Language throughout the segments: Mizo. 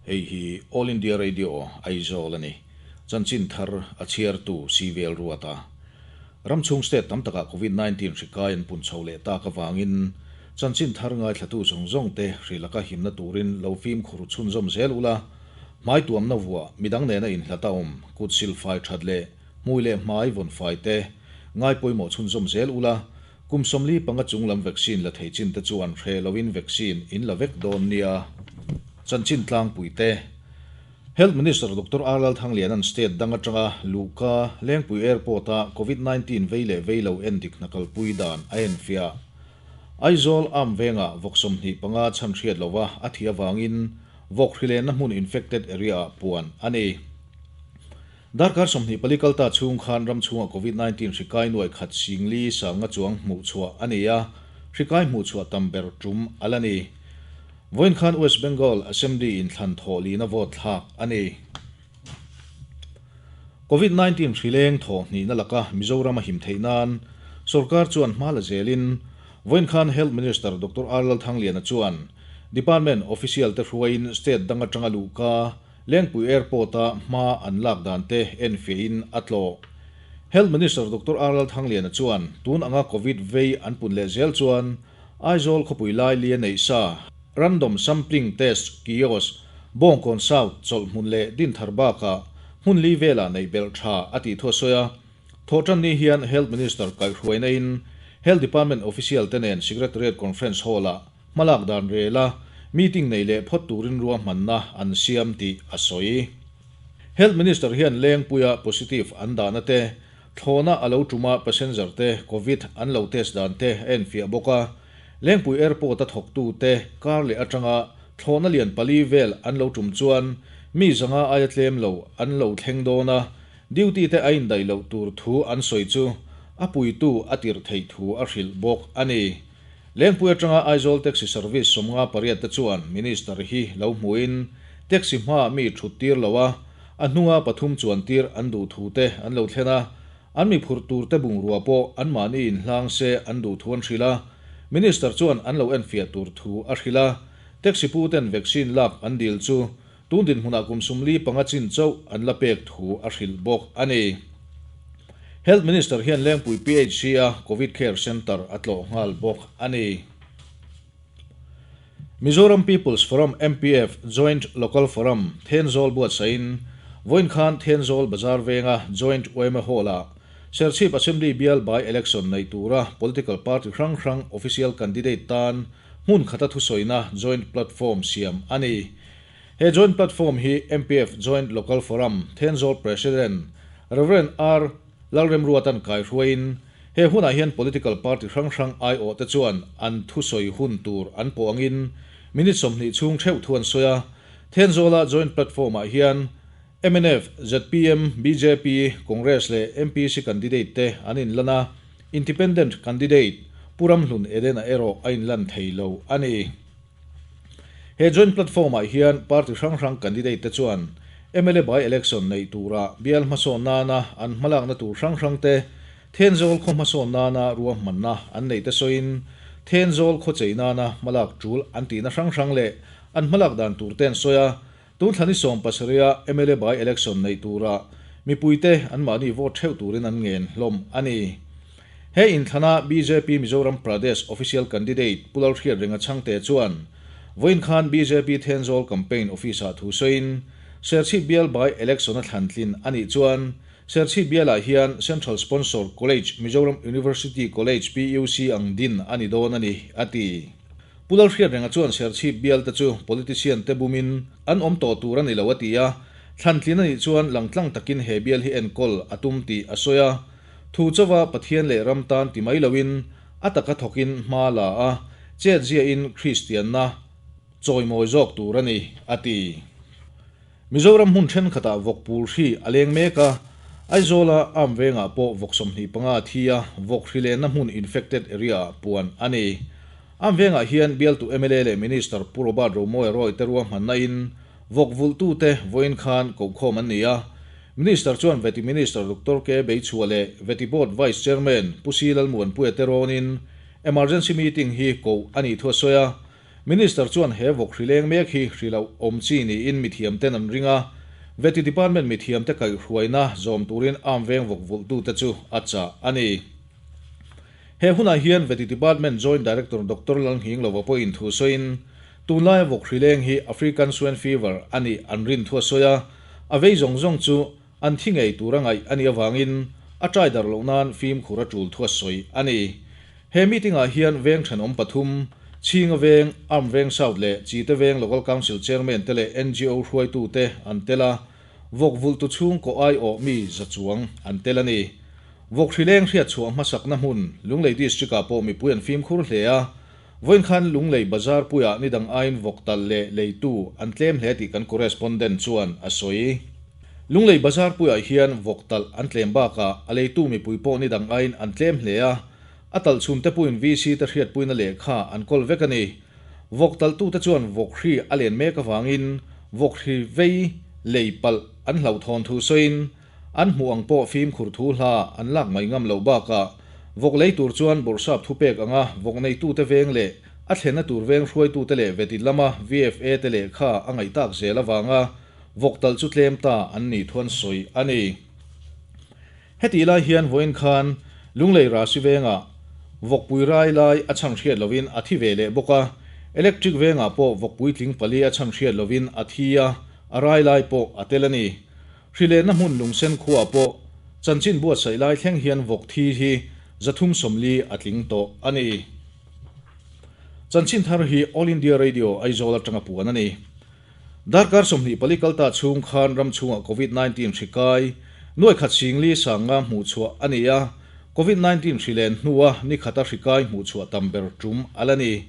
Hei hi All India Radio, Aizawl a ni. Chanchin thar a chhiartu CVL Ruata. Ram chhung state tam takah Covid 19 hri kai an pun chho leh tak avangin chanchin thar ngaithlatu zawng zawng te hri laka himna turin lo fimkhur chhunzawm zel ula, hmai tuamna vuah midang nena inhlat a awm, kut sil fai that leh hmui leh hmai vawn fai te ngai pawimawh chhunzawm zel ula, kum 45 chung lam vaccine la thei chin te chuan hre loin vaccine in la vek dawn nia. Chanchin tlangpui te. Health Minister Doctor R Lalthangliana'n state dang atanga luhka Lengpui Airport-a Covid 19 vei leh vei lo endik hna kalpui dan a enfiah. Aizawl Arm vengah vawk 25 chhan hriat lova a thih avangin vawk hrilenna hmun infected area-ah puan a ni. Darkar 24 kalta chhung khan ram chhungah Covid 19 hri kai nuai khat singli sanga chuang hmuh chhuah a ni a, hri kai hmuh chhuah tam ber tum a la ni. Vawiin khan West Bengal Assembly in thlan thawh lina vote thlak a ni. Covid 19 hri leng thawh hnihna laka Mizoram a him theih nan sorkar chuan hma la zelin vawiin khan Health Minister Doctor R Lalthangliana chuan Department official te hruaiin state dang atanga luhka Lengpui Airport-a hma an lak dan te enfiahin a tlawh. Health Minister Doctor R Lalthangliana chuan tun anga Covid vei an pun leh zel chuan Aizawl khawpui lai li a neih sa, random sampling test kiosk, Bawngkawn South chawlh hmun leh Dinthar bakah hmun li velah neih belh tha a tih thu a sawi a. Thawhtan ni hian Health Minister kaihhruaina in Health Department official te nen Secretariat Conference Hall-ah hmalak dan rel a, meeting nei leh phawt turin ruahmanna an siam tih a sawi. Health Minister hian Lengpuia positive an dahna te Thlawhna a lo tum a, passenger te Covid an lo test dan te a enfiah bawk a. Lengpui Airport a thawktu te kar leh atanga thlawhna lian pali vel an lo tum chuan mi zanga aia tlem lo an lo thleng dawn a, duty te a indaih loh tur thu an sawi chu a puitu a tirh theih thu a hrilh bawk a ni. Lengpui atanga Aizawl Taxi Service 58 te chuan Minister hi lo hmuhin taxi hmaah mi thut tir lo a, a hnunga pathum chuan tir an duh thu te an lo thlen a, an mi phurh tur te bungrua pawh anmahni inhlang se an duh thu an hrilh a, Minister chuan an lo enfiah tur thu a hrilh a, taxi pu ten vaccine lak an dil chu tun dinhmunah kum 45 chin chauh an la pek thu a hrilh bawk a ni. Health Minister hian Lengpui PHC a Covid Care Centre a tlawh nghal bawk a ni. Mizoram People's Forum, MPF, Joint Local Forum, Thenzawl buatsaihin vawiin khan Thenzawl Bazar venga Joint yma Hall-ah Serchhip Assembly bial by election neih tura political party hrang hrang official candidate tan hmun khata thusawina joint platform siam a ni. He joint platform hi MPF Joint Local Forum, Thenzawl President Rev. R. Lalremruatan kaihruaiin he hunah hian political party hrang hrang aiawh te chuan an thusawi hun tur an pawh angin minute 20 chhung theuh thu an sawi a. Thenzawla joint platform-ah hian mnf, zpm, bjp, Congress leh MPC candidate te an inlan a, independent candidate Pu Ramhlun Edena erawh a inlan thei lo a ni. He joint platform-ah hian party hrang hrang candidate te chuan mla by-election neih tura bial hmasawn nana an hmalakna tur hrang hrang te, Thenzawl khaw hmasawn nana ruahmanna an neih te sawiin Thenzawl khaw chei nana hmalak tul an tihna hrang hrang leh an hmalak dan tur te an sawi a. Tun thla ni 17-a mla by-election neih tura mipuite anmahni vote theuh turin an ngen hlawm a ni. He inthlana bjp Mizoram Pradesh official candidate Pu Lalhriatrenga Chhangte chuan vawiin khan bjp Thenzawl campaign office-ah thu sawiin Serchhip bial by election a thlan tlin a nih chuan Serchhip bialah hian Central Sponsor College Mizoram University College PUC ang din a ni dawn a ni, a ti. Pu Lalhriatrenga chuan Serchhip bial te chu politician te bumin an awm tawh tur a ni lo a ti a, thlan tlin a nih chuan langtlang takin he bial hi enkawl a tum tih a sawi a. Thu chauha Pathian leh ram tan ti mai loin a taka thawkin hma la a, chet ziahin Kristianna chawimawi zawk tur a ni, a ti. Mizoram hmun thenkhatah vawk pul hri a leng mek a, Aizawla arm vengah pawh vawk 25 a thi a, vawk hri lenna hmun infected area-ah puan a ni. Arm vengah hian bialtu mla leh Minister Pu Robert Romawia Roy te ruahmanna in vawk vulhtute vawiin khan kohkhawm an ni a, Minister chuan Vety Minister Doctor K Beichhua leh Vety Board Vice Chairman Pu C Lalmuanpuia te rawnin emergency meeting hi koh a nih thu a sawi a. Minister chuan he vawk hri leng mek hi hri loh awm chi niin mithiam ten an ring a, Vety Department mithiam te kaihhruaina zawm turin arm veng vawk vulhtute chu a chah a ni. He hunah hian Vety Department Joint Director Doctor Lalnghinglova pawhin thu sawiin, tunlaia vawk hri leng hi African Swine Fever a nih an rin thu a sawi a, a vei zawng zawng chu an thi ngei tura ngaih a nih avangin a ṭai darh loh nan fimkhur a ṭul thu a sawi a ni. He meeting-ah hian veng ṭhenawm pathum, Chhinga Veng, Arm Veng South leh Chite Veng Local Council Chairman te leh NGO hruaitute an tel a, vawk vulhtu chhungkaw aiawh mi za chuang an tel a ni. Vawk hrileng hriatchhuah hmasakna hmun Lunglei District-ah pawh mipui an fimkhur hle a, vawiin khan Lunglei Bazar puiah nidang aiin vawk talh leh leitu an tlem hle tih kan correspondent chuan a sawi. Lunglei Bazar puiah hian vawk talh an tlem bakah a leitu mipui pawh nidang aiin an tlem hle a, a talh chhunte puiin VC te hriatpuina lehkha an kawl vek a ni. Vawk talhtute chuan vawk hri a len mek avangin vawk hri vei lei palh an hlauhthawn thu sawiin An hmuh ang pawh fimkhur thu hla an lak mai ngam loh bakah vawk lei tur chuan bawrhsap thupek anga vawk neitute veng leh a thlenna tur veng hruaitute leh vetit lama VFA te lehkha a ngaih tak zel avanga vawk talh chu tlem ta an nih thuan sawi a ni. Hetih lai hian vawiin khan Lunglei Rasi vengah vawkpui rai lai a chhan hriat lovin a thi ve leh bawk a, Electric vengah pawh vawkpui tling pali a chhan hriat lovin a thi a, a rai lai pawh a tel a ni. Hrilehna hmun lungsen khuaah pawh chanchin buatsaih lai thleng hian vawk thi hi 340 a tling tawh a ni. Chanchin thar hi All India Radio Aizawl atanga puan a ni. Darkar 24 kalta chhung khan ram chhungah Covid 19 hri kai nuai khat singli sanga hmuh chhuah a ni a, Covid 19 hri len hnua ni khata hri kai hmuh chhuah tam ber tum a la ni.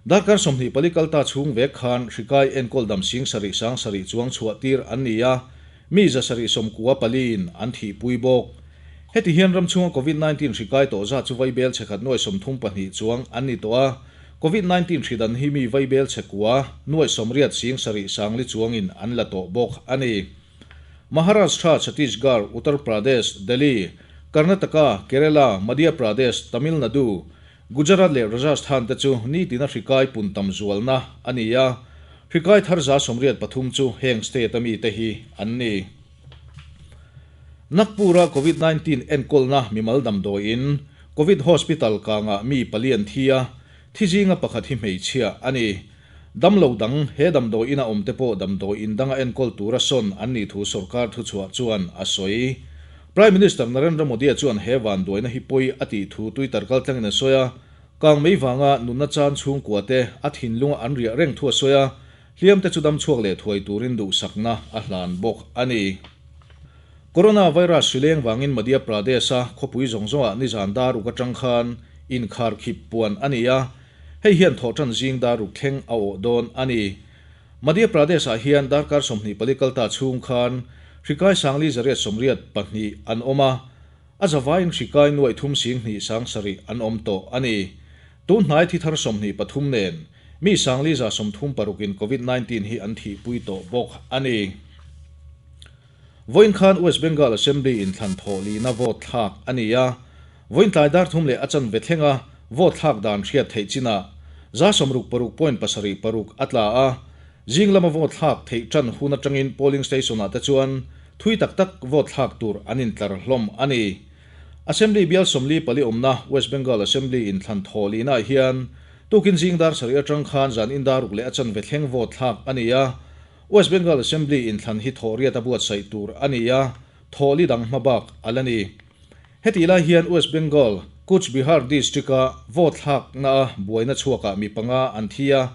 Darkar 24 kalta chhung vek khan hri kai enkawl dam 70 70 chuang chhuah tir an ni a, mi 794 in an thihpui bawk. Heti hian ram chhunga Covid 19 hri kai tawh zat chu vaibel chhe khat nuai 32 chuang an ni tawh a, Covid 19 hri dan hi mi vaibel chhe kua nuai 80 7 sangli chuangin an la tawh bawk a ni. Maharashtra, Chhattisgarh, Uttar Pradesh, Delhi, Karnataka, Kerala, Madhya Pradesh, Tamil Nadu, Gujarat leh Rajasthan te chu ni tina hri kai pun tam zualna a ni a, hri kai thar 83 chu heng state a mi te hi an ni. Nagpur-a Covid 19 enkawlna mimal damdawiin Covid Hospital kangah mi pali an thi a, thi zinga pakhat hi hmeichhia a ni. Damlo dang he damdawiin a awm te pawh damdawiin danga enkawl tura sawn an nih thu sorkar thuchhuah chuan a sawi. Prime Minister Narendra Modi chuan he vanduaina hi pawi a tih thu Twitter kaltlangin a sawi a, kang mei vanga nunna chan chhungkua te a thinlunga an riah reng thu a sawi a, hliam te chu dam chhuak leh thuai turin duhsakna a hlan bawk a ni. Coronavirus hri leng vangin Madhya Pradesh-a khawpui zawng zawngah nizan daruk atang khan inkhar khip puan a ni a, hei hian thawhtan zing daruk thleng a awh dawn a ni. Madhya Pradesh-ah hian darkar 24 kalta chhung khan hri kai 582 an awm a, a zavaiin hri kai nuai thum 20 7 an awm tawh a ni. Tun hnai thi thar 23 nen mi 536 in Covid 19 hi an thihpui tawh bawk a ni. Vawiin khan West Bengal Assembly in thlan thawh lina vote thlak a ni a, vawiin tlai dar thum leh a chanve thlenga vote thlak dan hriat theih chinah 66.76 a tla a, zing lama vote thlak theih tan hun atangin polling station-ah te chuan thui tak tak vote thlak tur an intlar hlawm a ni. Assembly bial 44 awmna West Bengal Assembly in thlan thawh lina hian tukin zing dar sarih atang khan zan in daruk leh a chanve thleng vote thlak a ni a, West Bengal Assembly in thlan hi thawh riat a buatsaih tur a ni a, thawh li dang hmabak a la ni. Heti lai hian West Bengal, Cooch Behar District-a vote thlakna a buaina chhuakah mi panga an thi a,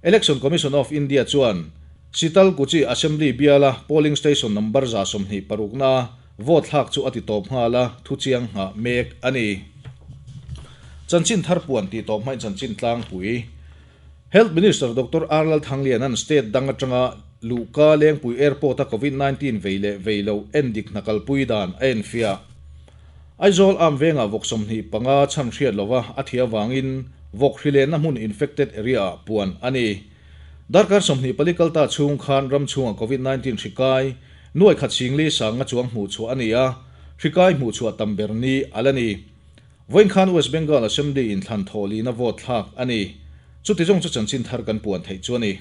Election Commission of India chuan Sitalkuchi Assembly biala polling station number 126 na vote thlak chu a ti tawp nghal a, thu chiang nghah mek a ni. Chanchin thar puan tih tawp hmain chanchin tlangpui. Health Minister Doctor R Lalthanglian an state dang atanga Luhka Lengpui Airport a Covid 19 vei leh vei lo endik hna kalpui dan a enfia. Aizawl am vengah vawk 25 chhan hriat lova a thi awangin vawk hri lenna hmun infected area ah puan a ni. Darkar 24 kalta chhung khan ram chhungah Covid 19 hri kai nuai khat singli sanga chuang hmuh chhuah a ni a, hri kai hmuh chhuah tam ber ni a la ni. Vawiin khan West Bengal Assembly in thlan thawh lina vote thlak a ni. Chuti zawng chu chanchin thar kan puan theih chu a ni.